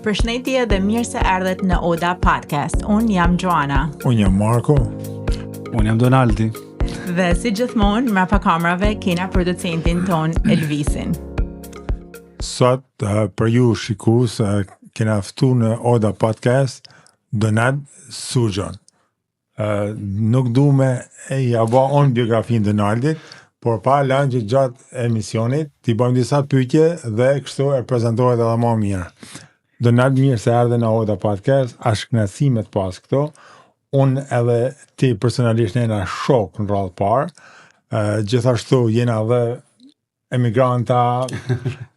Përshëndetje dhe mirë se erdhët në Oda Podcast. Unë jam Joana. Unë jam Marko. Unë jam Donaldi. Dhe si gjithmonë, mrapa kamerave kena producentin tonë Elvisin. Sot uh, për ju shikues uh, kena ftu në Oda Podcast Donald Suxhon. Uh, nuk du me ja ba unë biografinë Donaldit, por pa lanë që gjatë emisionit t'i bëjmë disa pyetje dhe kështu e prezentohet edhe ma mirë. Donald, mirë se erdhe në Oda Podcast, ashtë kënaqësi me të pas këtu. Unë edhe ti personalisht jena shok në radhë parë, uh, gjithashtu jena edhe emigranta,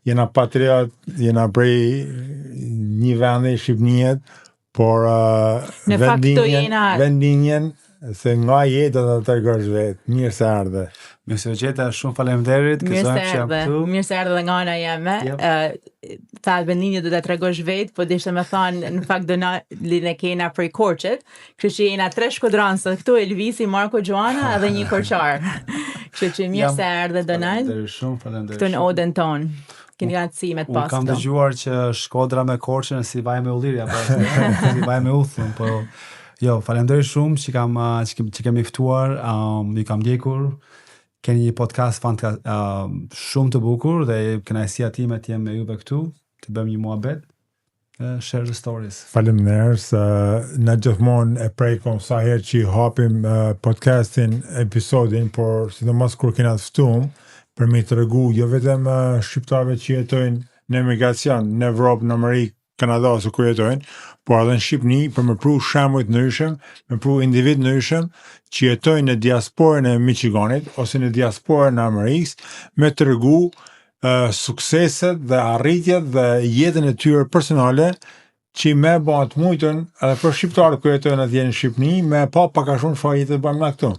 jena patriot, jena prej një vendi Shqipniet, por uh, Në fakt këto jena vendlindjen se nga je do ta tregosh vetë. Mirë se erdhe. Mirë se u gjeta, shumë faleminderit. Mirë Gëzohem se që jam erdhe. këtu. Mirë se erdhe dhe nga ana jeme. Yep. Ë tha vendlindje do ta tregosh vetë, po deshte me thanë në fakt Donaldin e kena prej Korçit. Kështu që jena tre shkodranë sot këtu, Elvisi, Marko, Joana edhe një korçar. Kështu që mirë Jam- se erdhe Donald Faleminderit shumë, faleminderit. këtu në shumë. odën tonë. Keni kënaqësi me të Unë pas kam këtu. dëgjuar që Shkodra me Korçën si vaj me ulliri apo si vaj me uthull, po jo, faleminderit shumë që kam uh, që, kem- që kemi ftuar, um, ju kam ndjekur. Keni një podcast fanta um, shumë të bukur dhe kënaqësia time të jem me juve këtu, të bëjmë një muhabet. eh, Share the stories. Faleminderit se na gjithmonë e prekom sa herë që i hapim eh, podcastin, episodin, por sidomos kur kena të ftuam për me i tregu jo vetëm eh, shqiptarëve që jetojnë në emigracion, në Evropë, në Amerikë, Kanada ose ku jetojnë, por edhe në Shqipëni për me pru shembuj të ndryshëm, me pru individ ndryshëm që jetojnë në diasporën e Michiganit ose në diasporën e Amerikës, me tregu eh, sukseset dhe arritjet dhe jetën e tyre personale që me ba të mujtën edhe për shqiptarët ku jetojnë atje në Shqipëni, me pa pak a shumë çfarë jetë bëjmë na këtu.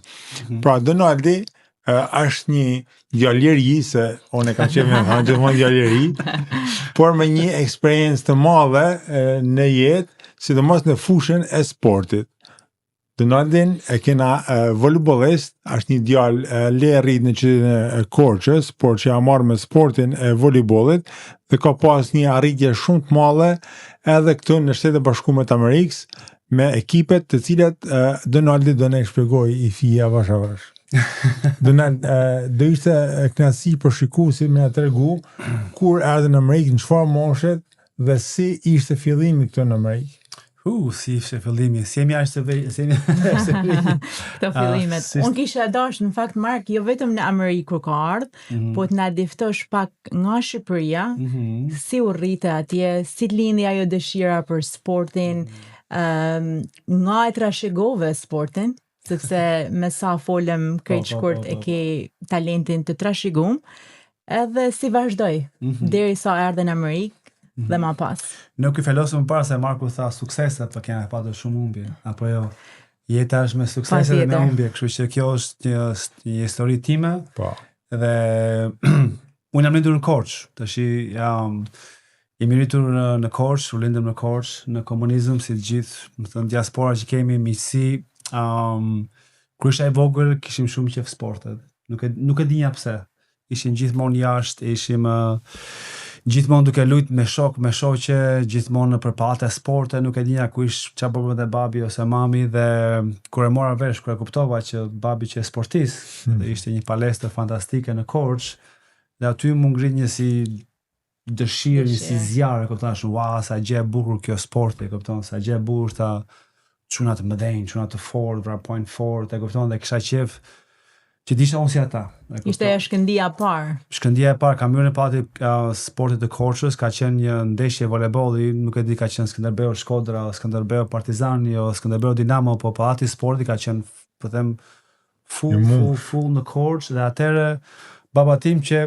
Pra Donaldi eh, është një djalë i ri, se unë e kam qenë me thënë gjithmonë djalë i ri, por me një eksperiencë të madhe eh, në jetë, sidomos në fushën e sportit. Donaldin e kena uh, volejbollist, është një djalë uh, le rrit në qytetin e Korçës, por që ja marrë me sportin e volejbollit dhe ka pas një arritje shumë të madhe edhe këtu në Shtetet e Bashkuara të Amerikës me ekipet të cilat uh, Donaldi do na i shpjegoj i fija avash avash. Donald, uh, do ishte e kënaqësi për shikuesit me na tregu kur erdhi në Amerikë, në çfarë moshe dhe si ishte fillimi këtu në Amerikë. Hu, si ishte fillimi? Si jemi aq të vej, si jemi aq të vej. Këto fillimet. Ah, si- Unë kisha dash në fakt Mark, jo vetëm në Amerikë kur ka ardhur, Mhm. po të na diftosh pak nga Shqipëria, Mhm. si u rrite atje, si lindi ajo dëshira për sportin, Mhm. ëm nga e trashëgove sportin, sepse me sa folëm krejt Po, po, shkurt po, e po. ke talentin të trashëgum, edhe si vazhdoi Mhm. derisa erdhe në Amerikë dhe ma pas. Nuk i felosëm më parë se Marku tha sukseset, po kena patur shumë humbje, apo jo. Jeta është me suksese dhe me Patjetër. humbje, kështu që kjo është një, është një histori time Po. dhe unë jam lindur në Korçë. Tashi jam jemi rritur në, në Korçë, u lindëm në Korçë, në komunizëm si të gjithë, më thënë diaspora që kemi, miqësi, um, kur isha i vogël kishim shumë qef sportet. Nuk e nuk e dinja pse. Ishin gjithmonë jashtë, ishim uh, gjithmonë duke lujt me shok, me shoqe, gjithmonë në përpate sporte, nuk e dinja ku ish çfarë po bënte babi ose mami dhe kur e mora vesh, kur e kuptova që babi që e sportist Hmm. dhe ishte një palestër fantastike në Korçë, dhe aty mu ngrit një si dëshirë, një si Dëshirë. zjarr, e kupton, shumë, ua, sa gjë e bukur kjo sporti, e kupton, sa gjë e bukur ta çuna të mëdhenj, çuna të fortë, vrapojnë fort, e kupton, dhe kisha qef që t'isha unë si ata. e kupton. Ishte ajo shkëndia e parë. Shkëndija e parë kam hyrë në pati uh, sportit të Korçës, ka qenë një ndeshje volejbolli, nuk e di ka qenë Skënderbeu Shkodra, Skënderbeu Partizani, o Skënderbeu Dinamo, po pallati i sportit ka qenë, po them, full I mund. full full në Korçë dhe atëherë baba tim që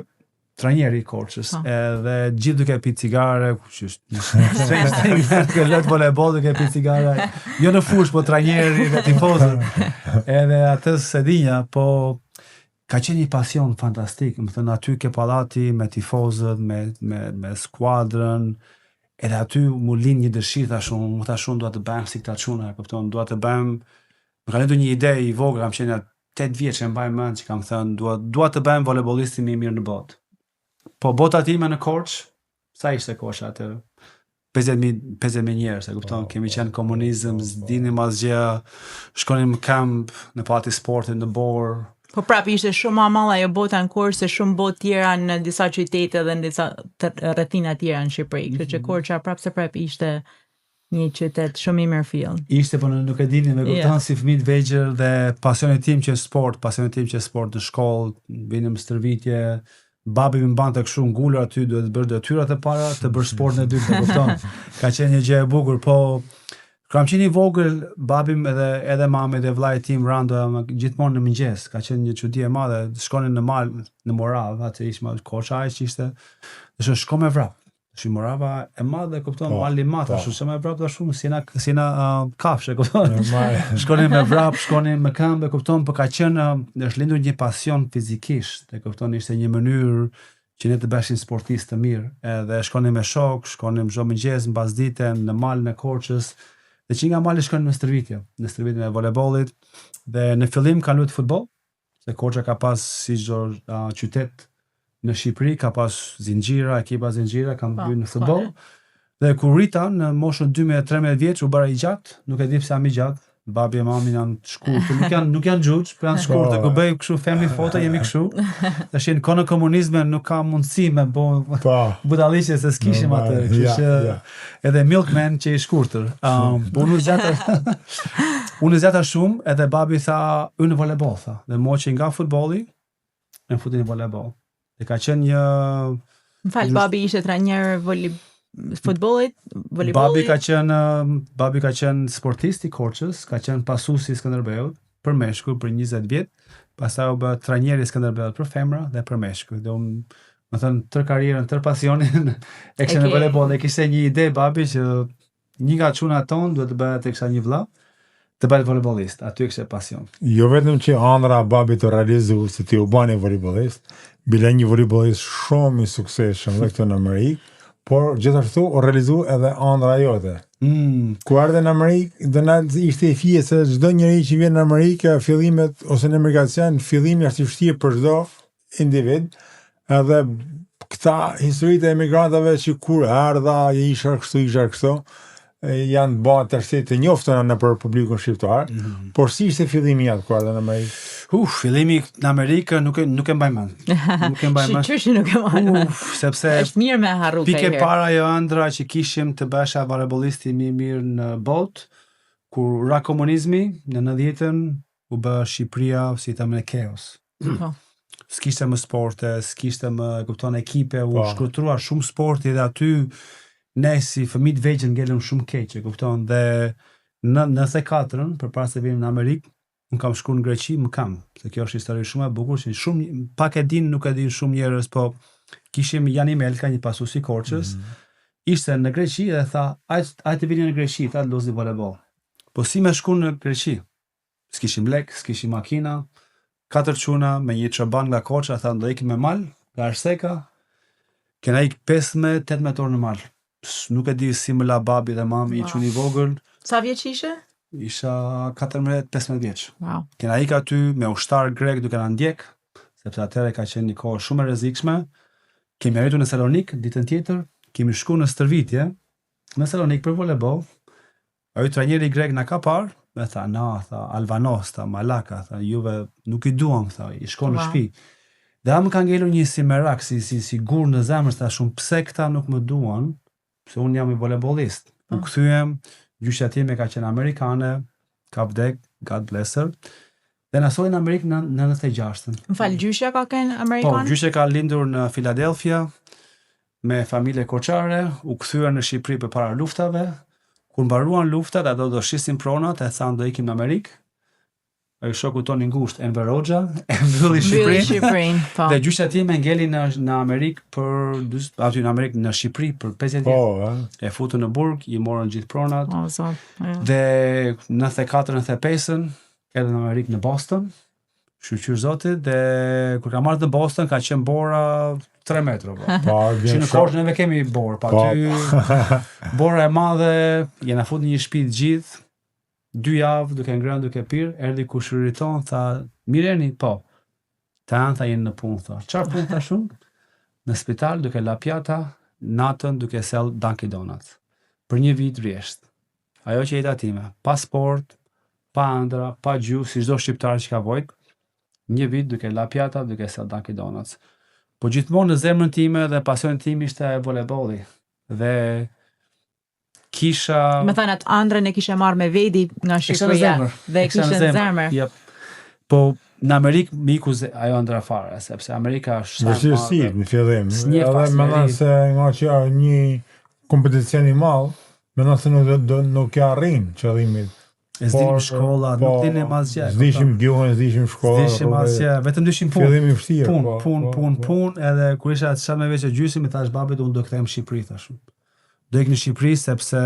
trajneri i Korçës, Po. edhe gjithë duke pi cigare, kush është një strange thing, duke lëtë volejboll duke pi cigare, jo në fushë, po trajneri dhe tifozët. Edhe atë s'e dinja, po ka qenë një pasion fantastik, më thënë aty ke pallati me tifozët, me me me skuadrën, edhe aty mu lind një dëshirë thash unë, mu thash unë dua të bëhem si këta çuna, e kupton, dua të bëhem më ka lindur një ide i vogël, kam qenë 8 vjeç e mbaj mend që kam thënë dua dua të bëhem volejbollisti më i mirë në botë. Po bota time në Korçë, sa ishte Korça atëherë? 50.000 50.000 njerëz, e kupton? Po, Kemi po, qenë po, komunizëm, po, po. s'dinim asgjë, shkonim në kamp, në pati sportin, në borë. Po prap ishte shumë ma madhe ajo bota në Korçë se shumë botë tjera në disa qytete dhe në disa rrethina tjera në Shqipëri. Kështu që Mhm. Korça prap se prap ishte një qytet shumë i mirëfilltë. Ishte, po ne nuk e dinim, e kupton, Yeah. si fëmijë të vegjël dhe pasioni tim që sport, pasioni tim që sport në shkollë, vinim stërvitje, babi më mbante kështu ngulur aty, duhet të bësh detyrat e para, të bësh sportin e dytë, e kupton. Ka qenë një gjë e bukur, po kur kam qenë i vogël, babi im edhe edhe mami dhe vllai tim Rando më- gjithmonë në mëngjes, ka qenë një çudi e madhe, shkonin në mal, në Moravë, atë ishte më Korça ai që ishte, dhe shko me vrap. Shi Morava e madhe, kupton, Po, mali i madh, po. ashtu se me vrap tash shumë, si na si na uh, kafshë, kupton. Normal. Shkonim me vrap, shkonim me këmbë, e kupton, po ka qenë uh, është lindur një pasion fizikisht, e kupton, ishte një mënyrë që ne të bëheshim sportistë të mirë. Edhe shkonim me shok, shkonim çdo mëngjes mbas dite në malin e Korçës. Dhe që nga mali shkonim në stërvitje, në stërvitjen e volejbollit dhe në fillim kanë luajtur futboll, se Korça ka pas si çdo uh, qytet në Shqipëri ka pas zinxhira, ekipa zinxhira kanë Po, bërë në po, futboll. Dhe kur rita në moshën 12-13 vjeç u bëra i gjatë, nuk e di pse jam i gjatë. Babi e mami janë të shkurtër, nuk janë nuk janë xhuxh, po janë të shkurtër. Po. Kur bëj kështu family foto jemi kështu. Tash në kohën e komunizmit nuk ka mundësi me bë Po. budalliqe se s'kishim Normal, atë, kështu ja, që ja. edhe milkman që i shkurtër. Um, po unë u zgjata unë u zgjata shumë edhe babi tha unë në volejboll tha. Dhe mua që nga futbolli më futi në volejboll. Dhe ka qenë një Më fal, babi ishte trajner voli futbollit, volejbollit. Babi ka qenë babi ka qenë sportist i Korçës, ka qenë pasuesi i Skënderbeut për meshkuj për 20 vjet, pastaj u bë trajneri i Skënderbeut për femra dhe për meshkuj. Dhe unë, më thënë, tër karrierën, tër pasionin e kisha E në ke- volejboll, e kishte një ide babi që një nga çunat ton duhet të bëhet tek një vëlla, të bëhet volejbollist, aty e kishte pasion. Jo vetëm që ëndra babit të realizu se ti u bani volejbollist, bile një volejbollist shumë i suksesshëm dhe këtu në Amerikë, por gjithashtu u realizu edhe ëndra jote. Mm, Ku erdhe në Amerikë, Donald ishte i fije se çdo njeri që vjen në Amerikë, fillimet ose në emigracion, fillimi është i vështirë për çdo individ, edhe këta historitë e emigrantëve që kur erdha, isha kështu, isha kështu, e, janë bërë tash të njoftuna në për publikun shqiptar, mm -hmm. por si ishte fillimi jat kur erdhe në Amerikë? Uf, fillimi në Amerikë nuk e nuk e mbaj mend. Nuk e mbaj mend. Shyqyr që nuk e mbaj mend. Uf, sepse Është mirë me harru Pikë e kaherë. para ajo ëndra që kishim të bëhesha volejbollisti më i mirë në botë, kur ra komunizmi në 90-ën u bë Shqipëria si thamë në kaos. Po. S'kishte më sporte, s'kishte më, e kupton, ekipe, u Po. shkrutrua shumë sporti dhe aty ne si fëmijë të vegjël ngelëm shumë keq, e kupton, dhe në 94-ën, përpara se vinim në Amerikë, unë kam shkuar në Greqi, më kam, se kjo është histori shumë e bukur, që shumë pak e din, nuk e din shumë njerëz, po kishim Jani Melka, një pasues i Korçës, Mm. ishte në Greqi dhe tha, ajt ajt të vini në Greqi, tha të lozi volejboll. Po si me shku në Greqi? S'kishim lek, s'kishim makina, katër çuna me një çoban nga Korça, tha do ikim me mal, nga Arseka. Kena ik 15-18 orë në mal. S- Nuk e di si më la babi dhe mami, i Wow. çuni i vogël, Sa vjeç ishe? isha 14-15 vjeç. Wow. Kena ik aty me ushtar grek duke na ndjek, sepse atëherë ka qenë një kohë shumë e rrezikshme. Kemi arritur në Salonik ditën tjetër, kemi shku në stërvitje në Salonik për volejboll. Ai trajneri grek na ka parë, dhe tha, na, tha, Alvanos, tha, Malaka, tha, juve nuk i duam, tha, i shkon në Wow. shtëpi. Dhe a më ka ngelur një si merak, si, si, si gur në zemër, tha shumë, pse këta nuk më duan, pse unë jam i volejbollist. U Po. kthyem, gjyshja time ka qenë amerikane, ka vdek, God bless her. Dhe na solli në Amerikë në në 96-ën. Më fal, gjyshja ka qenë Po, amerikan? gjyshja ka lindur në Philadelphia me familje koçare, u kthyer në Shqipëri përpara luftave. Kur mbaruan luftat, ato do shisin pronat, e thanë do ikim në Amerikë. Ai shoku ton i ngushtë Enver Hoxha e mbylli Mbylli Shqipërinë. Shqipërinë, po. Dhe gjyshja time ngeli në në Amerikë për aty në Amerikë në Shqipëri për 50 Po, vjet. e. E futën në burg, i morën gjithë pronat. O, zot. Ja. Dhe 94-95-ën edhe në Amerikë në Boston. Shyqyr Zotit dhe kur kam ardhur në Boston ka qenë bora 3 metra po. Po, Që vjen në shumë. Korçë neve kemi borë, pa Po. aty bora e madhe, jena fut në një shtëpi të gjithë, dy javë duke ngrënë, duke pirë, erdhi kushëri ton, tha, mirë jeni, po. Ta janë, tha, jeni në punë, tha. Çfarë punë tha shumë? Në spital duke la pjata, natën duke sell Dunkin Donuts. Për një vit rresht. Ajo që jeta time, pa sport, pa ëndra, pa gjuhë, si çdo shqiptar që ka vojt, një vit duke la pjata, duke sjell Dunkin Donuts. Po gjithmonë në zemrën time dhe pasionin tim ishte volejbolli. Dhe kisha Me thënë atë ëndrrën e kishe marrë me vedi nga Kisha në Shqipëria zemër. dhe e Kisha kishe në zemër. Jep. Po në Amerikë më iku ze- ajo ëndra fare, sepse Amerika është sa e Vështirësi madhe. në fillim. S'njeh Edhe pas mendon njeri. se nga që është një kompeticion i madh, mendon se nuk do, do nuk ja arrin qëllimit. E s'dinim shkolla, po, nuk dinim asgjë. e S'dishim gjuhën, s'dishim kupton? shkolla. S'dishim po, asgjë, vetëm dishim punë. Fillim i vështirë. Punë, po, punë, po, punë, po. punë, edhe kur isha 17 vjeç e gjysmë, i thash babit unë do kthehem në Shqipëri thash. Do ik në Shqipëri sepse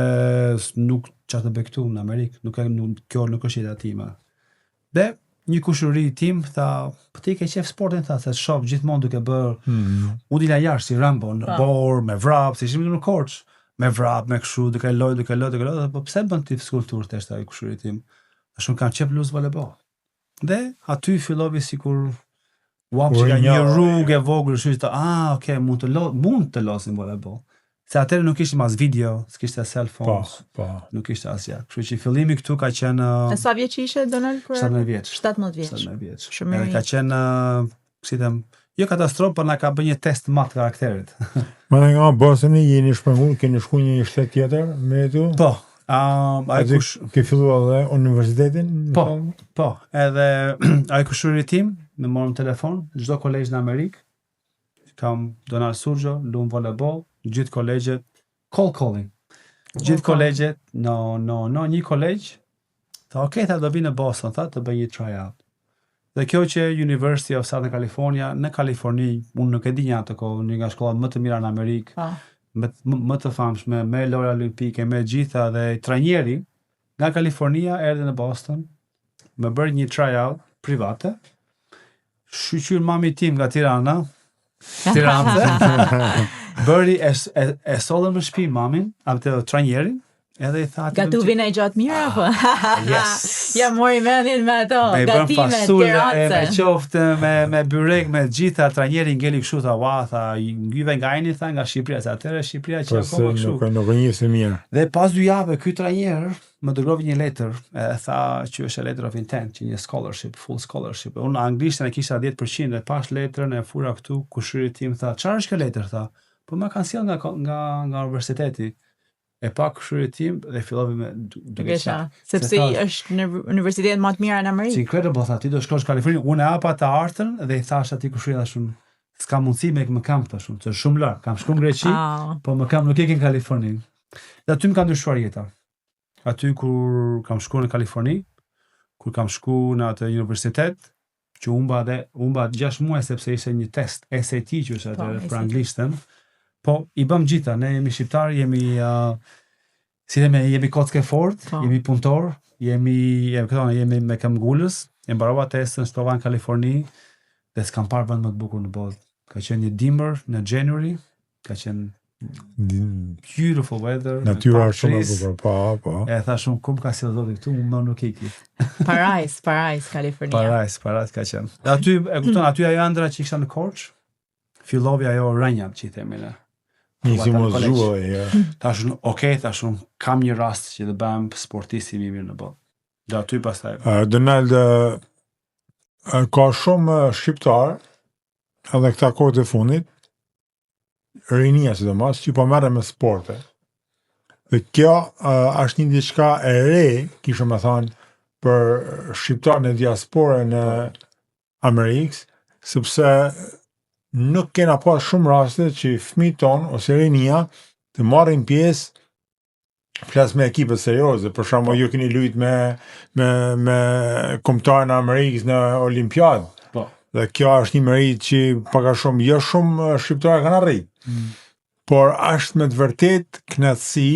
s- nuk çfarë të bëj këtu në Amerikë, nuk e nuk, kjo nuk është jeta time. Dhe një kushëri tim tha, po ti ke qef sportin tha, se të shoh gjithmonë duke bërë Mm. U dila jashtë si Rambo në Po. borë, me vrap, si ishim në Korçë, me vrap, me kështu, duke loj, duke loj, duke loj, dhe, po pse bën ti skulpturë të ai kushëri tim? Tash unë kam qef luz volejboll. Dhe aty fillovi sikur u hap U që ka një rinjava. rrugë e vogël, kështu që tha, ah, okay, mund të lo, mund të lozim volejboll. Se atëherë nuk ishim as video, s'kishte cell Po, phones, po. nuk ishte asgjë. Kështu që fillimi këtu ka qenë E sa vjeç ishe Donald kur? 17 vjeç. 17 vjeç. 17 vjeç. Shumë Edhe i ka ri. qenë, ë, si them, jo katastrofë, por na ka bërë një test mat karakterit. Më dhe nga Bostoni jeni shpërnguar, keni shkuar në një shtet tjetër me jetu? Po, um, ai Aty kush ke filluar edhe universitetin? më Po. thonë? po, edhe ai kushëri tim më morën telefon, çdo kolegj në Amerikë. Kam Donald Surgjo, lun volejboll, gjithë kolegjet cold calling. Gjithë Cold calling. kolegjet, no, no, no, një kolegj. Tha, okay, tha do vi në Boston, tha, të bëj një tryout. Dhe kjo që University of Southern California, në Kaliforni, unë nuk e di një atë kohë, një nga shkollat më të mira në Amerikë, Po. më, më, më të famshme, me lojra olimpike, me gjitha dhe trajneri nga Kalifornia erdhi në Boston, më bëri një tryout private. Shyqyr mami tim nga Tirana, Tiranë, bëri e, e, e sollën në shtëpi mamin, atë trajnerin, edhe i tha atij Gatu vina i gjatë mirë apo? Yes. Ja mori mendjen me ato Me i bën gatime fasule, e, me tiranëse. qofte, me, me byrek, me gjitha, trajneri ngeli kështu, tha, ua, tha, i ngyve nga ajni, tha, nga Shqipëria, se atëherë Shqipëria që Po se akoma kështu. nuk nuk e njeh mirë. Dhe pas dy javë ky trajner më dërgoi një letër, e tha që është a letter of intent, që një scholarship, full scholarship. Unë anglishtën e kisha 10% dhe pash letrën e fura këtu, kushëri tim tha, çfarë është kjo letër tha? Po më kanë sjell nga nga nga universiteti. E pa kushëri tim dhe fillovi me du- duke Duke qa. qa, sepse Se thash- është në universitetet më të mira në It's Amerikë. incredible, tha, ti do shkosh në Kaliforni. Unë e hapa të artën dhe i thash atij kushëri thash unë, s'ka mundësi me më kam thash unë, se është shumë larg. Kam shkuar në Greqi, Ah, Po më kam nuk ikin në Kaliforni. Dhe aty më ka ndryshuar jeta. Aty kur kam shkuar në Kaliforni, kur kam shku në atë universitet, që humba dhe humba 6 muaj sepse ishte një test SAT që është Po, atëherë për SAT. anglishtën. Po i bëm gjitha, ne jemi shqiptar, jemi uh, si themi, jemi kocke fort, Po. jemi punëtor, jemi jemi këto, jemi me këmbgulës, e mbarova testën, shkova në Kaliforni dhe s'kam parë vend më të bukur në botë. Ka qenë një dimër në January, ka qenë Din- beautiful weather. me Natyra palm është shumë e trees. bukur, po, po. E thash unë, ku më ka sjellë Zoti këtu, unë më nuk iki. Parajs, Parajs, Kalifornia. Parajs, parajs ka qenë. Dhe aty, e kupton, aty ajo ëndra që isha në Korçë, fillovi ajo rënja që i themi ne. Një si Vata në mos kolegj. zhua, ja. Thash unë, okay, thash unë, kam një rast që të bëhem sportisti më i mirë në botë. Dhe aty pastaj. Uh, Donald, uh, uh, ka shumë uh, shqiptar, edhe këta kohët e fundit, rinia sidomos, që po merren me sporte. Dhe kjo uh, është një diçka e re, kishë më thonë, për shqiptar në diasporën në Amerikës, sepse nuk kena pas shumë raste që fëmijët tonë ose rinia të marrin pjesë flas me ekipet serioze, për shembull ju keni luajt me me me kombëtarën e Amerikës në Olimpiadë. Po. Dhe kjo është një meritë që pak a shumë jo shumë eh, shqiptarë kanë arrit. Mm. Por është me të vërtet kënaqësi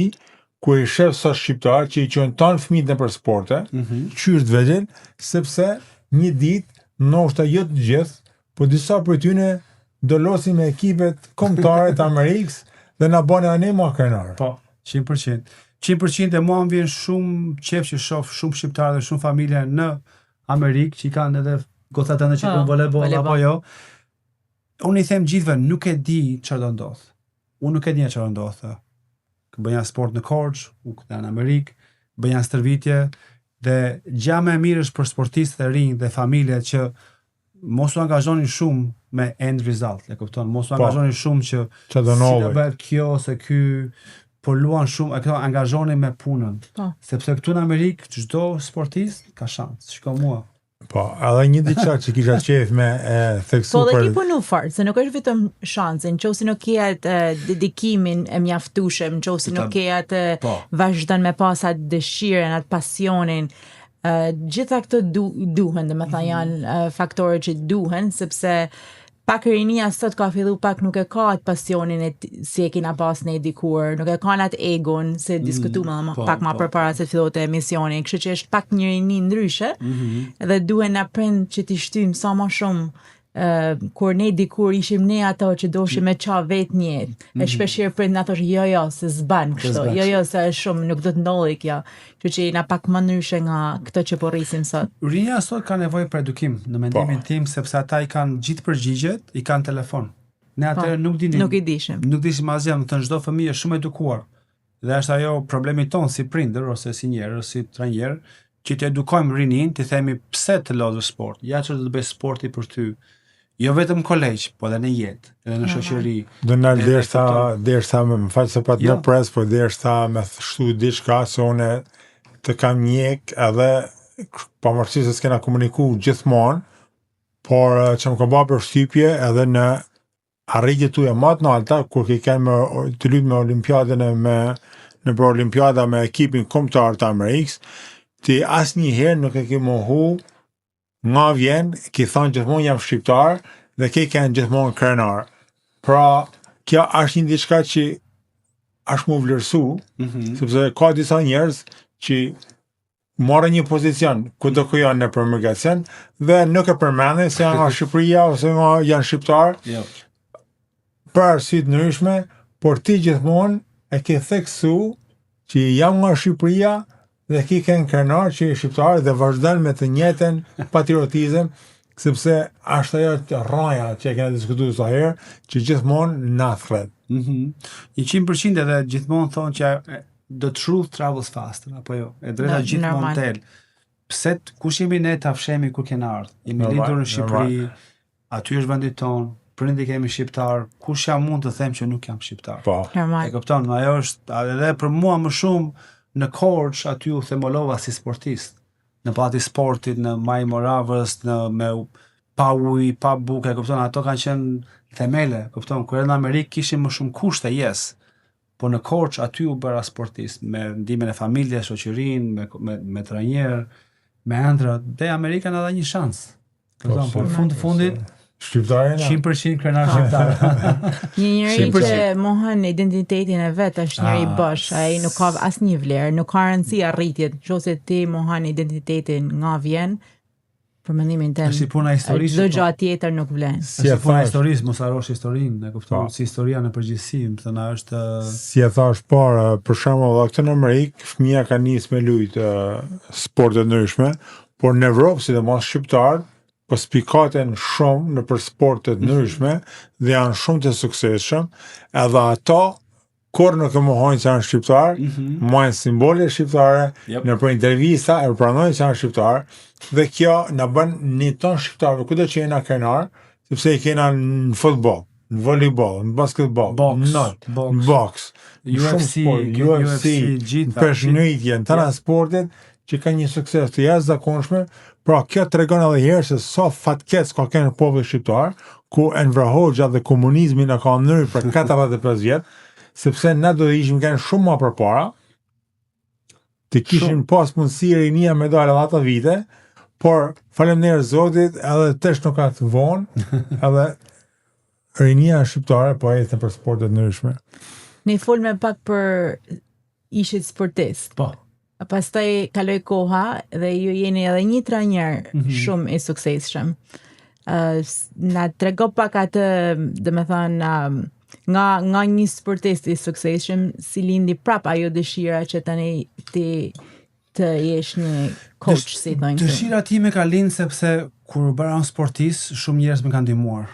kur i shef sa shqiptar që i qojnë tanë fëmijët nëpër sporte, Mm -hmm. qysh të vegjël, sepse një ditë, ndoshta jo të gjithë, po disa prej tyre do losin me ekipet kombëtare të Amerikës dhe na bënë anë më krenar. Po, 100%. 100% e mua më vjen shumë qef që shoh shumë shqiptarë dhe shumë familje në Amerikë që i kanë edhe gocat tënde që Po, bën volejboll apo volejboll. jo. Unë i them gjithëve, nuk e di çfarë do ndodh. Unë nuk e di çfarë do ndodh. Bëja sport në Korçë, u ktheva në Amerikë, bëja stërvitje dhe gjëja më e mirë është për sportistët e rinj dhe familjet që mos u angazhoni shumë me end result, e kupton? Mos u Po. angazhoni shumë që Që do si do ndodhi. bëhet kjo ose ky po luan shumë, e këto angazhoni me punën. Po. Sepse këtu në Amerikë çdo sportist ka shans. Shiko mua. Po, edhe një diçka që kisha qejf me e theksu Po dhe për ki punu fort, se nuk është vetëm shansin, nëse nuk ke atë e, dedikimin e mjaftueshëm, nëse nuk ke atë Po. vazhdon me pas atë dëshirën, atë pasionin, ë gjitha këto du, duhen, dhe me thënë janë ë, faktorë që duhen, sepse pak rinia sot ka fillu pak nuk e ka atë pasionin e t- si e kina pas ne dikur, nuk e kanë atë egon se diskutuam edhe ma- po, pak ma po. përpara se të fillote emisioni, kështu që është pak një rini ndryshe dhe duhen na prind që t'i shtyjmë sa më shumë ë kur ne dikur ishim ne ato që doshim me qa vetë një jetë. E shpeshherë prind na thosh jo jo se s'ban kështu, s'ban jo jo se është shumë nuk do të ndodhi kjo. Kështu që jena pak më ndryshe nga këto që po rrisim sot. Rinia sot ka nevojë për edukim në mendimin Po. tim sepse ata i kanë gjithë përgjigjet, i kanë telefon. Ne atëherë nuk dinim. Po. Nuk i dishim. Nuk dishim asgjë, më thënë çdo fëmijë është shumë edukuar. Dhe është ajo problemi ton si prindër ose si njerëz, si trajner, që të edukojmë rinin, të themi pse të lozësh sport, ja që do të bëj sporti për ty. Jo vetëm në kolegj, po edhe në jetë, edhe në shoqëri. Do nal E- e derisa kupton. derisa më më fal se pa të Jo. në pres, po derisa me shtu diçka se unë të kam njek edhe pavarësisht se s'kena komuniku gjithmonë, por eh, që më ka bërë përshtypje edhe në arritjet tuaja më të nalta kur ke qenë me të luajt me olimpiadën e me në për olimpiada me ekipin kombëtar të Amerikës, ti asnjëherë nuk e ke mohu nga vjen, ki thonë gjithmonë jam shqiptar dhe ke qenë gjithmonë krenar. Pra, kjo është një diçka që është mu vlerësu, Mhm. sepse ka disa njerëz që marrin një pozicion ku do ku janë në përmigracion dhe nuk e përmendin se janë nga Shqipëria ose nga janë shqiptar Jo. për arsye të ndryshme, por ti gjithmonë e ke theksu që jam nga Shqipëria dhe ki kënë krenar që je shqiptar dhe vazhdon me të njëjtën patriotizëm, sepse është ajo të rraja që e kena diskutuar sa herë, që gjithmonë na thret. Mhm. 100% edhe gjithmonë thonë që e, the truth travels faster, apo jo? E drejta No, gjithmonë normal. del. Pse t- kush jemi ne ta fshemi kur kena ardhur? Jemi Normal, lindur në Shqipëri, aty është vendi ton, prindi kemi shqiptar, kush jam mund të them që nuk jam shqiptar? Po. E Normal. kupton, ajo është a- edhe për mua më shumë në Korçë aty u themolova si sportist. Në pati sportit, në Maj Moravës, në me pa ujë, pa bukë, e kupton, ato kanë qenë themele, kupton, kur edhe në Amerikë kishim më shumë kushte, yes. Po në Korçë aty u bëra sportist me ndihmën e familjes, shoqërinë, me me, me trajner, me ëndrat. Dhe Amerika na dha një shans. Kupton, po në fund të fundit Shqiptari na. 100% krenar shqiptar. Një njeri 100%. që mohon identitetin e vet është njeri Ah. bosh, ai nuk ka asnjë vlerë, nuk ka rëndësi arritjet. Nëse ti mohon identitetin nga vjen, për mendimin tim, Është si puna e historisë. çdo po. gjë tjetër nuk vlen. Si Si e puna e thash, historisë, mos harrosh historinë, e kupton, Po. si historia në përgjithësi, më thënë, është si e thash para, për shembull, edhe këtu në Amerikë, fëmia ka nis me lujt eh, sporte ndryshme, por në Evropë, sidomos shqiptar, po spikaten shumë në për sporte të ndryshme dhe janë shumë të suksesshëm, edhe ato kur nuk e mohojnë se janë shqiptar, mm -hmm. majnë simbole shqiptare, Yep. në për intervista e pranojnë se janë shqiptar, dhe kjo na bën një ton shqiptarëve kudo që jena krenar, sepse i kena në futboll, në volleyball, në basketball, Boks, në not, boks. në boks, në shumë UFC, sport, UFC, UFC, në gjitha. peshngritje, në tëra sportet që kanë një sukses të jashtëzakonshme, pra kjo tregon edhe herë se sa fatkeq ka qenë populli shqiptar, ku Enver Hoxha dhe komunizmi na ka ndërryer për 45 vjet, sepse ne do të ishim qenë shumë më përpara, të kishim pas mundësi rinia me dalë edhe ato vite, por faleminderit Zotit, edhe tash nuk ka të vonë, edhe rinia shqiptare po ecën për sporte të ndryshme. Ne folme pak për ishit sportist. Po. Pastaj kaloi koha dhe ju jeni edhe një trajner Mm -hmm. shumë i suksesshëm. Ë s- na trego pak atë, do të thënë, um, nga nga një sportist i suksesshëm si lindi prap ajo dëshira që tani ti të jesh një coach, si thonë. këtu. Dëshira time ka lind sepse kur u bëra unë sportist, shumë njerëz më kanë ndihmuar.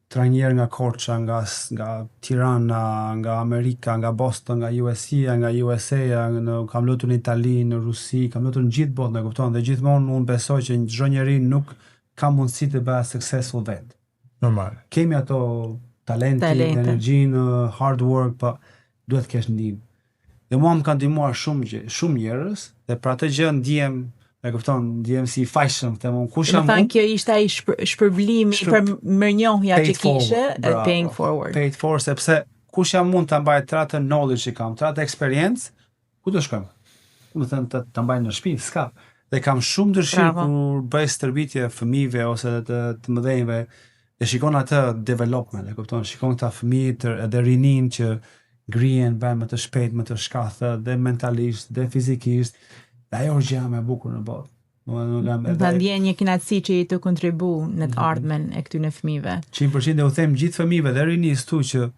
trajner nga Korça, nga nga Tirana, nga Amerika, nga Boston, nga USC-a, nga USA-a, në, kam luajtur në Itali, në Rusi, kam luajtur në gjithë botën, e kupton? Dhe gjithmonë unë besoj që çdo njeri nuk ka mundësi të bëhet successful vet. Normal. Kemi ato talentin, Talente. energjinë, hard work, pa duhet të kesh ndihmë. Dhe mua më ka ndihmuar shumë gjë, shumë njerëz dhe për atë gjë ndihem, e kupton, ndihem si i fajshëm, them unë kush Do jam të thënë unë? kjo ishte ai shpër, shpërblimi Shpër- për mirënjohja Paid që kishe, forward, e bravo. paying forward. Paid for sepse kush jam mund ta mbaj të atë knowledge që kam, të atë eksperiencë, ku do shkojmë? Do të thënë të, të mbaj në shtëpi, s'ka. Dhe kam shumë dëshirë Bravo. kur bëj stërvitje fëmijëve ose të, të mëdhenjve, e shikon atë development, e kupton, shikon këta fëmijë të, edhe rinin që ngrihen, bëhen më të shpejt, më të shkathët, dhe mentalisht, dhe fizikisht. Dhe ajo është gjëja më e bukur në botë. Domethënë, nuk jam Do të ndjen një kënaqësi që i të kontribu në Mhm. të ardhmen e këtyre fëmijëve. 100% dhe u them gjithë fëmijëve dhe rinisë tu që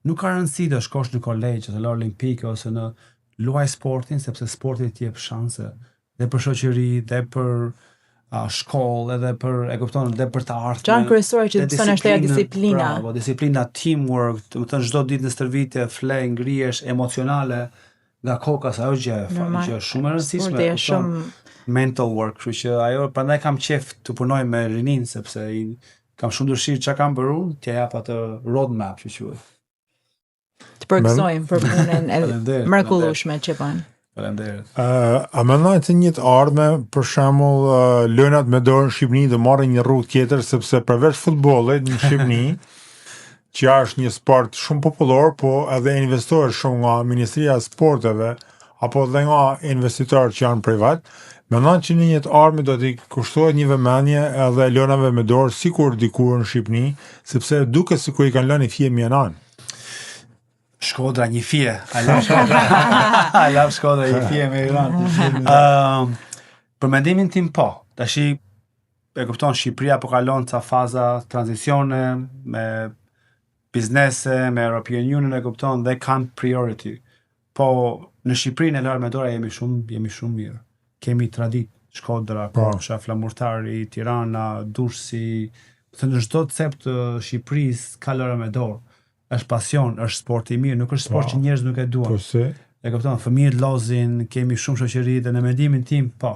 nuk ka rëndësi të shkosh në kolegj ose në olimpike ose në luaj sportin sepse sporti të jep shanse dhe për shoqëri dhe për a, shkollë edhe për e kupton dhe për të ardhmen. Gjën kryesore që dhe të mëson është ajo disiplinën, disiplina. Bravo, disiplina, teamwork, do të thënë çdo ditë në stërvitje fle, ngrihesh emocionale nga koka, sa ajo gjë e fa- Normal. gjë shumë e rëndësishme. Sporti e është kupton? shumë mental work, kështu që ajo prandaj kam qef të punoj me rinin sepse i, kam shumë dëshirë çka kam bërë unë, t'ja jap atë roadmap që quhet. të përgëzojmë për punën e Faleminderit. mrekullueshme që bën. Faleminderit. Uh, a mendoni se një të ardhme, për shembull, uh, lënat me dorë në Shqipëri do marrin një rrugë tjetër sepse përveç futbollit në Shqipëri, që është një sport shumë popullor, po edhe investohet shumë nga Ministria e Sporteve apo edhe nga investitorët që janë privat, mendon që në një të ardhme do t'i kushtohet një vëmendje edhe lënave me dorë sikur dikur në Shqipëri, sepse duket sikur i kanë lënë i fije mjenan. Shkodra një fije. I love Shkodra. I love Shkodra një fije me Iran. Ëm për mendimin tim po. Tashi e kupton Shqipëria po kalon ca faza tranzicione me biznese, me European Union e kupton dhe kanë priority. Po në Shqipëri në lojë me dorë jemi shumë jemi shumë mirë. Kemi traditë Shkodra, Po. Korça, Flamurtari, Tirana, Durrësi, do të thënë në çdo cep të Shqipërisë ka lojë me dorë. Është pasion, është sport i mirë, nuk është sport Po. që njerëz nuk e duan. Po se E kupton, fëmijët lozin, kemi shumë shoqëri dhe në mendimin tim, po.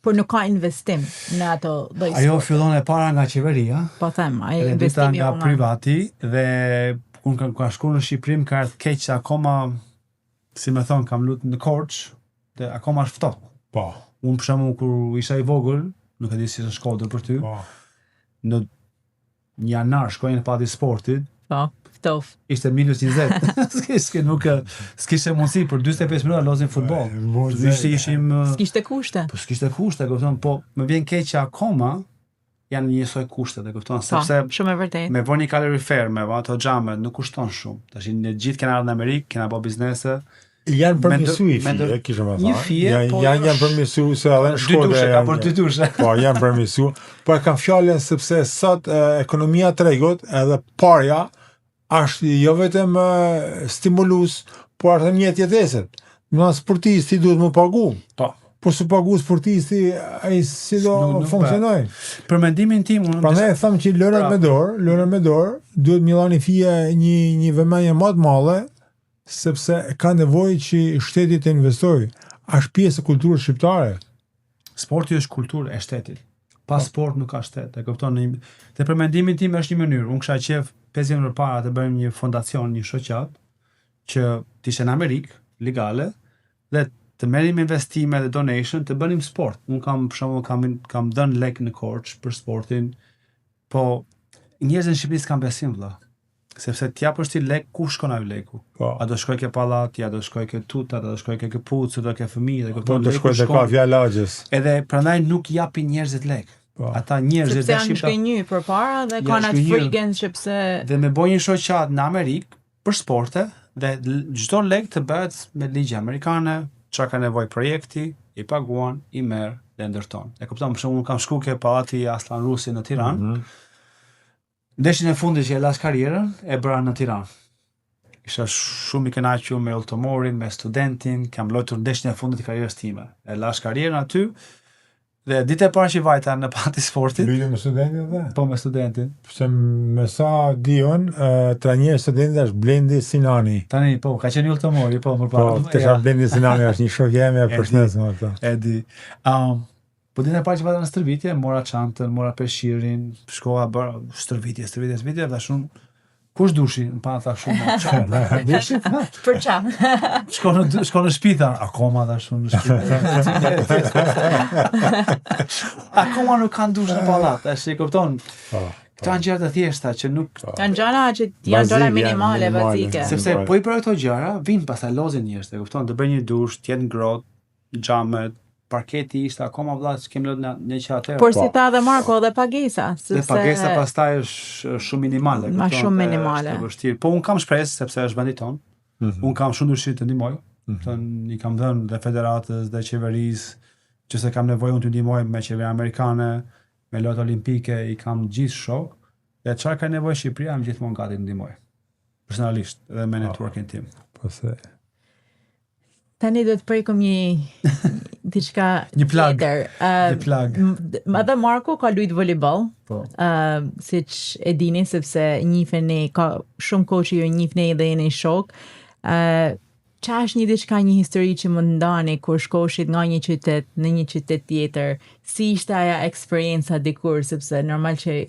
Por nuk ka investim në ato lloj Ajo sporte. fillon e para nga qeveria, Po them, ai edhe dyta investimi nga uman. privati dhe kur kam ka shkuar në Shqipëri më ka ardhur keq se akoma si më thon kam lut në Korçë dhe akoma është ftohtë. po, Unë për shembull kur isha i vogël, nuk e di si është Shkodër për ty, po. në një janar shkojnë në pati sportit, Po, ftoft. ishte minus 20. S'kishte nuk s'kishte mundësi për 45 minuta lozin futboll. Po, Ishte ishim S'kishte kushte. Po s'kishte kushte, kupton, po më vjen keq që akoma janë njësoj kushtet, e kupton, Po, sepse shumë e vërtetë. me vënë një kalorifer, me vënë ato xhamet, nuk kushton shumë. Tash ne gjithë kena ardhur në Amerikë, kena bë biznese, Janë përmirësu i Mendo- fije, kishë më Një thënë. fije, janë, po janë, janë është- përmirësu se edhe në dy Shkodër dushe, ka janë- për dy dushe. Po, janë përmirësu. Po e kam fjalën sepse sot e, ekonomia e tregut edhe parja është jo vetëm e, stimulus, por është edhe mjet jetese. Do të thonë sportisti duhet më pagu. Po. Po su pagu sportisti, ai si do Nuk- nuk funksionoj. Për mendimin tim, unë Prandaj e them që lërat me dorë, lërat me dorë duhet mi dhënë fije një një vëmendje më të madhe sepse ka nevojë që shteti të investojë. Është pjesë e kulturës shqiptare. sporti është kulturë e shtetit. Pa sport nuk ka shtet, e kupton? Një- Dhe për mendimin tim është një mënyrë. Unë kisha qef 5 vjet më parë të bëjmë një fondacion, një shoqat që të ishte në Amerikë, legale, dhe të merrim investime dhe donation, të bënim sport. Unë kam për shembull kam kam dhënë lek në Korçë për sportin, po njerëzit në Shqipëri s'kan besim vëlla. Sepse t'japësh ti lek, ku shkon ai leku? Po. A do shkoj ke pallati, a do shkoj ke tutat, a do shkoj ke këpucët, do ke fëmijë, dhe Po kupton, të leku shkoj te shkon- kafja e lagjes. Edhe prandaj nuk japin njerëzit lek. Po. Ata njerëzit Sepse dhe janë shqiptar zhgënjy përpara dhe Janë kanë atë zhgënjy. frikën sepse dhe me boj një shoqat në Amerikë për sporte dhe l- çdo lek të bëhet me ligje amerikane, çka ka nevojë projekti, i paguan, i merr dhe ndërton. E kupton, për shembull, unë kam shku ke pallati Aslan Rusi në Tiranë. Mm -hmm. Ndeshjen e fundit që e lash karrierën e bëra në Tiranë. Isha shumë i kënaqur me Ultomorin, me studentin, kam luajtur ndeshjen e fundit të karrierës time. E lash karrierën aty. Dhe ditë e parë që vajta në pati sportit. Luajte me studentin dhe? Po me studentin. Se me sa di unë, uh, trajneri i studentit është Blendi Sinani. Tani, po, ka qenë Yll Tomori, po, më parë. Po, të ja. Blendi Sinani është një shok jemi, e përshëndes me atë. E di. Um, po ditën e parë që vajta në stërvitje, mora çantën, mora peshirin, shkova bëra stërvitje, stërvitje, stërvitje, dhe shumë Kush dushi? Më pa tha shumë. Çfarë? Dushi? Për ça? Shko në shko në shtëpi tha, akoma tha shumë në shtëpi. akoma nuk kanë dush në pallat, tash e kupton? Po. Këto janë gjëra të thjeshta që nuk po. janë gjëra që janë gjëra minimale, bazike. Sepse po i bëre këto gjëra, vijnë pastaj lozin njerëz, e kupton? Të bëjnë një dush, të jetë ngrohtë, xhamet, parketi ishte akoma vëlla që kemi lënë ne që atëherë. Por si po. tha edhe Marko edhe pagesa, sepse dhe pagesa pastaj është shumë minimale, Ma shumë minimale. Është vështirë. Po un kam shpresë sepse është vendi ton. Mm -hmm. Un kam shumë dëshirë të ndihmoj. Mm -hmm. I kam dhënë dhe federatës dhe qeverisë që se kam nevojë unë të ndihmoj me qeverinë amerikane, me lojët olimpike, i kam gjithë shok. Dhe çfarë ka nevojë Shqipëria, jam gjithmonë gati të ndihmoj. Personalisht dhe me po. networkin tim. Po se Tani do të prekum një diçka një plagë. tjetër. Uh, një plagë. Edhe Marko ka luajt volejboll. Po. Ë, uh, siç e dini sepse njiheni ka shumë kohë që ju njihni dhe jeni shok. Ë, uh, ça është një diçka një histori që mund ndani kur shkoshit nga një qytet në një qytet tjetër? Si ishte ajo eksperienca dikur sepse normal që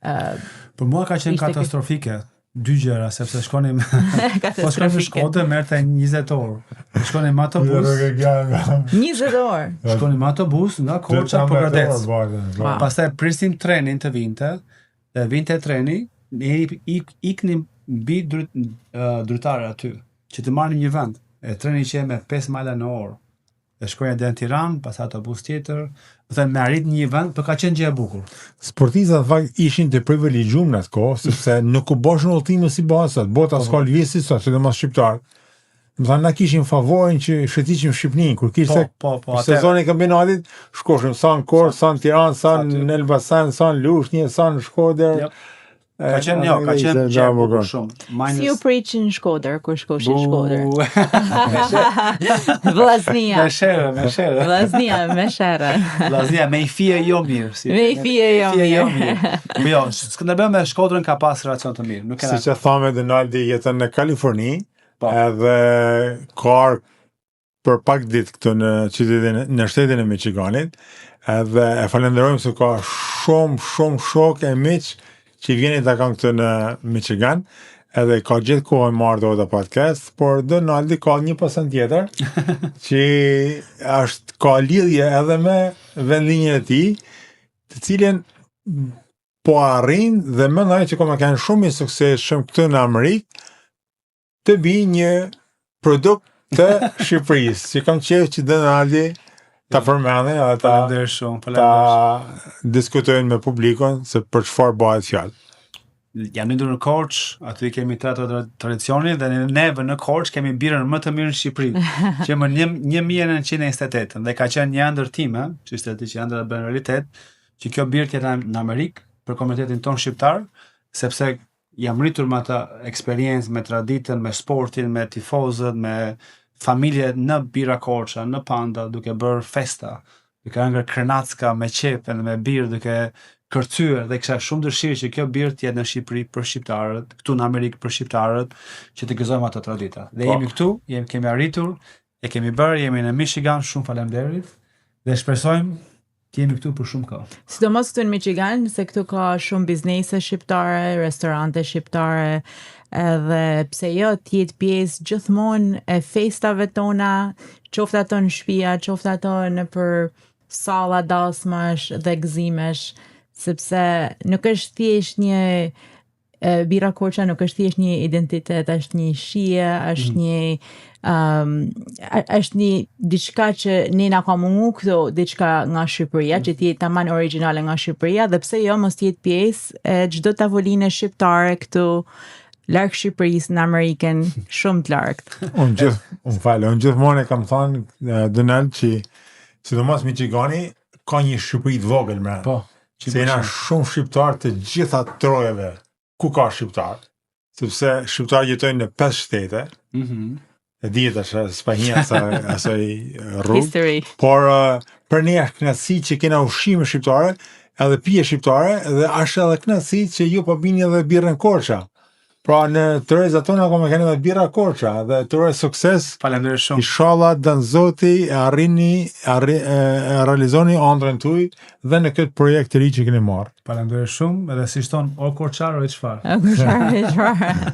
Uh, Për mua ka qenë katastrofike dy gjëra sepse shkonim po shkonim në Shkodër merrte 20 orë. Shkonim me autobus. 20 orë. Shkonim me autobus nga Korça për Pogradec. Po. Pastaj prisnim trenin të vinte dhe vinte treni, ne ik, iknim mbi dry, uh, drytare aty që të marrim një vend. E treni qe me 5 majla në orë. Dhe shkoja deri në Tiranë, pastaj autobus tjetër, do të me arrit në një vend, por ka qenë gjë e bukur. Sportistët në fakt ishin të privilegjuar në atë kohë, sepse nuk u boshin udhëtime si bëhen sot. Bota po, s'ka po. lëvizje sot, sidomos shqiptarët. Do të thënë na kishim favorin që shëtiçim Shqipërinë, kur kishte po, po, po, sezoni i kampionatit, shkoshim sa në Korçë, sa në Tiranë, sa në Elbasan, sa në Lushnjë, sa në Shkodër. Yep. Ka qenë jo, ka qenë gjë e bukur shumë. Minus... Si u pritën në Shkodër, kur shkoshit në Shkodër? Vllaznia. Me sherre, me sherre. Vllaznia, me sherre. Vllaznia, me i fije jo mirë. Si. Me i fije jo mirë. Jo mirë. Po jo, Skënderbeu me Shkodrën ka pas relacion të mirë. Nuk e Siç e thamë Donaldi jeton në Kaliforni, po. edhe ka për pak ditë këtu në qytetin në shtetin e Michiganit, edhe e falenderojmë se ka shumë shumë shokë e miq që vjen i takon këtu në Michigan, edhe ka gjithë kohën me ardhë te podcast, por Donaldi ka një pasion tjetër që është ka lidhje edhe me vendlindjen e tij, të cilën po arrin dhe mendoj që ka me kenë shumë i suksesshëm këtu në Amerikë, të bi një produkt të Shqipërisë, që kam qejf që Donaldi ta përmendin edhe ta shumë, ta diskutojnë me publikun se për çfarë bëhet fjalë. Jam lindur në Korçë, aty kemi tre tradicionin dhe neve në Korçë kemi birrën më të mirë në Shqipëri, që më 1928 dhe ka qenë një ëndërr time, që ishte aty që ëndrra bën realitet, që kjo birrë të jetë në Amerikë për komunitetin tonë shqiptar, sepse jam rritur me atë eksperiencë, me traditën, me sportin, me tifozët, me familje në Birra Korça, në Panda, duke bërë festa, duke hëngër krenacka me qepën dhe me birrë, duke kërcyer dhe kisha shumë dëshirë që kjo birrë të jetë në Shqipëri për shqiptarët, këtu në Amerikë për shqiptarët, që të gëzojmë ato tradita. Dhe po. jemi këtu, jemi kemi arritur, e kemi bërë, jemi në Michigan, shumë faleminderit dhe shpresojmë Të jemi këtu për shumë kohë. Sidomos këtu në Michigan, se këtu ka shumë biznese shqiptare, restorante shqiptare, edhe pse jo të jetë pjesë gjithmonë e festave tona, qoftë ato në shtëpia, qoftë ato nëpër salla dasmash dhe gëzimesh, sepse nuk është thjesht një Birra Korça nuk është thjesht një identitet, është një shije, është mm. një um, është një diçka që ne na ka mungu këtu diçka nga Shqipëria, mm. që të jetë tamam origjinale nga Shqipëria dhe pse jo mos të jetë pjesë e çdo tavoline shqiptare këtu larg Shqipërisë në Amerikën shumë të largët. Unë gjithë, unë falë, unë gjithmonë e kam thënë eh, Donald që sidomos Michigani ka një Shqipëri të vogël mbrenda. Po. Se jena shumë shqiptar të gjitha trojeve ku ka shqiptar, sepse shqiptarët jetojnë në 5 shtete. Mm -hmm. E di tash, s'pa hi asaj, asaj rrugë. History. Por uh, për ne është kënaqësi që kena ushqime shqiptare, edhe pije shqiptare dhe është edhe kënaqësi që ju po bini edhe birrën Korça. Pra në tryezat tona akoma keni edhe birra Korça dhe të uroj sukses. Faleminderit shumë. Inshallah dan Zoti e arrini arri, e, e realizoni ëndrrën tuaj dhe në këtë projekt të ri që keni marrë. Faleminderit shumë, edhe si shton o korçar o çfarë. O korçar, e çfarë.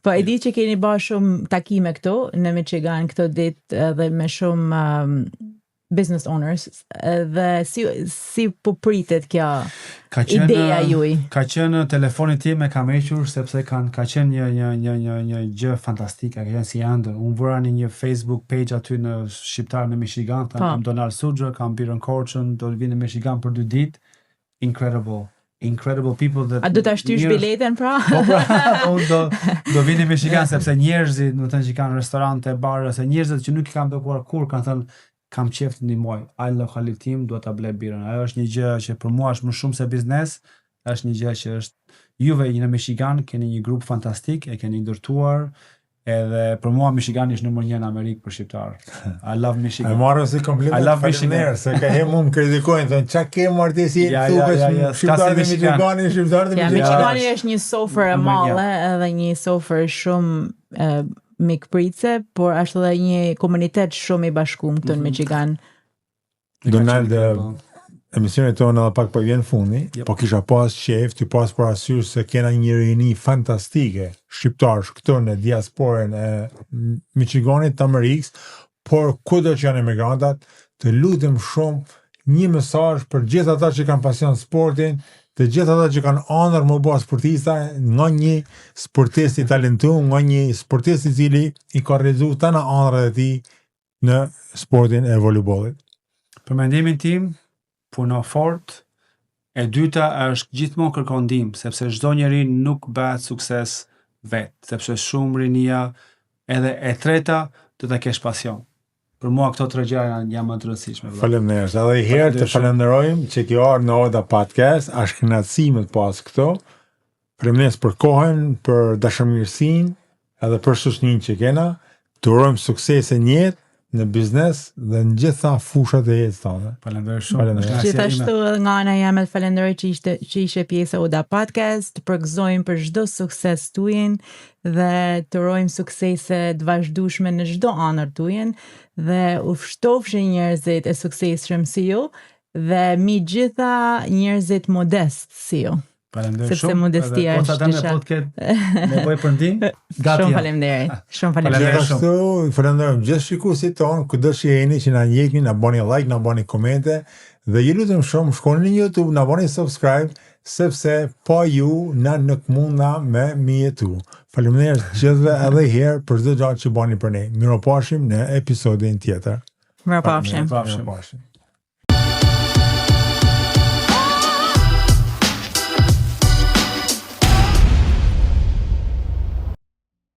Po e di që keni ba shumë takime këtu në Michigan këto ditë edhe me shumë um, business owners dhe si si po pritet kjo Ka qenë ideja juaj? Ka qenë telefoni tim e kam hequr sepse kanë ka qenë një një një një një gjë fantastike, ka qenë si ëndër. Unë vura në një Facebook page aty në shqiptar në Michigan, thanë Po. kam Donald Suxho, kam Birrën Korçën, do të vinë në Michigan për dy ditë. Incredible. Incredible people that A do ta shtysh njerëz- biletën pra? Po pra, unë do do vini në Michigan sepse njerëzit, do të thënë që kanë restorante, bare ose njerëzit që nuk i kam takuar kur kanë thënë kam qejf të ndihmoj. Ai lokalit tim dua ta blej birrën. Ajo është një gjë që për mua është më shumë se biznes, është një gjë që është juve në Michigan keni një grup fantastik, e keni ndërtuar edhe për mua Michigani është numër 1 në Amerikë për shqiptar. I love E Michigan. marrëm si kompliment. I love Michigan. Faleminderit, se ka herë mu më kritikojnë, thonë çka ke marrë ti si Ja, thu ja, veç ja, ja, s'ka si shqiptarët e Michigan. Michiganit, shqiptarët e Ja, Michiganit. Michigani është një sofër e Numër një. madhe edhe një sofër shumë e, mikpritse, por është edhe një komunitet shumë i bashkuar këtu në Mhm. Michigan. Donald, e, emisioni tonë edhe pak po vjen fundi, Yep. po kisha pas qejf, të pas parasysh se kena një rini fantastike shqiptarësh këtu në diasporën e Michiganit të Amerikës, por kudo që janë emigrantat, të lutem shumë një mesazh për gjithë ata që kanë pasion sportin, të gjithë ata që kanë ëndër më bë sportista, nga një sportist i talentuar, nga një sportist i cili i ka realizuar tana ëndrrat e tij në sportin e volejbollit. Për mendimin tim, puno fort. E dyta është gjithmonë kërkon ndihmë, sepse çdo njeri nuk bëhet sukses vet, sepse shumë rinia edhe e treta do ta kesh pasion. Për mua këto tre gjëra janë, janë më të rëndësishme. vëlla. Faleminderit. Edhe një herë të Faleminderit shumë. falenderojmë që ke ardhur në Oda Podcast, është kënaqësi me të pas këto. Faleminderit për kohën, për dashamirësinë, edhe për shoqërinë që kena. Të urojmë suksese në jetë, në biznes dhe në gjitha fushat e jetës tënde. Faleminderit shumë. Faleminderit. Është kënaqësia ime. Gjithashtu edhe nga ana jeme të falenderoj që ishte që ishe pjesë e Oda Podcast, të përgëzojmë për çdo sukses tuajin dhe të urojmë suksese të vazhdueshme në çdo anër tuajin dhe u ftofshin njerëzit e suksesshëm si ju dhe mi gjitha njerëzit modest si ju. Faleminderit Sepse shumë. modestia Edhe po është ta në diçka. po të ketë nevojë për ndihmë, gati. Shumë jam. faleminderit. Shumë faleminderit. Faleminderit Gjithashtu, falenderojmë gjithë shikuesit tonë, kudo që jeni që na ndjekni, na bëni like, na bëni komente dhe ju lutem shumë shkoni në YouTube, na bëni subscribe sepse pa ju na nuk mundna me mi jetu. Faleminderit gjithëve edhe një herë për çdo gjë që bëni për ne. Miropashim në episodin tjetër. Mirupafshim. Mirupafshim. Mirupafshim.